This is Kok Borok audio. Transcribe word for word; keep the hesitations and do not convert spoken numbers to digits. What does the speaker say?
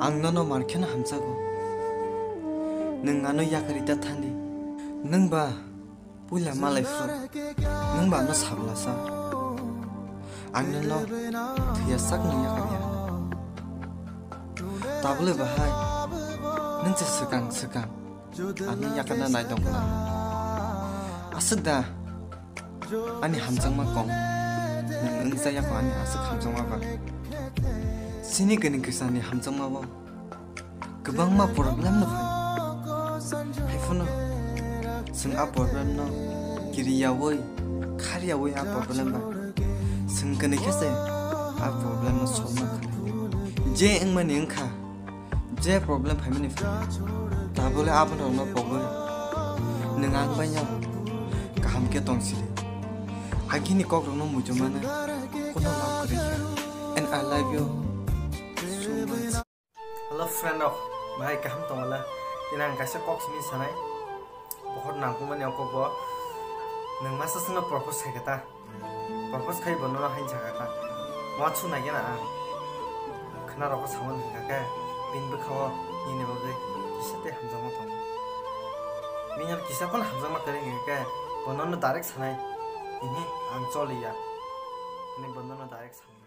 Ang nono mar kheno hamjago. Nwng ano yakarwi ta thani. Nwng ba puila malai phuru. Nwng ba ano sablasa. Ang nono thwiya sak nung yakarya. Tabole bahai. Nwng se swkang swkang. Ano yakarna nai tong kha. Aswk da. Ani hamjakma kong. Nwng wngsa yako ani aswk hamjakma ba. Chini kini kisani hamjakma bo. Kwbangma problem no phai. Haiphano. Chwng a problem no. Kiriyawi. Khariyawi a problem ba. Chwng kini khe se. A problem no solve ma khanai. Je wngmani wngkha. Je problem phaimani phai. Tabole abono no pogwi. Nwng ang bai no. Kaham khe tong sidi. Agini kok rok no muitu mano. Kono love kwrwi kha. And I love you so much. Hello friend rok, bahai kaham tongwala? Tini ang kaisa kok simi sanai. Bohor nangkukmani o kok bo. Nwng masa sino propose khai kata. Propose khai bo nono hain sakha kha. Wansuk nai gena ang. Khna rok samani hwnkha khe bini bwkhao nini bagwi kisa tei hamjakma tongo. Bini kisa phano hamjakma kwrwi hwnkha khe bo nono direct sanai. Ihi ang choliya. Hwnwi bo nono direct sanai.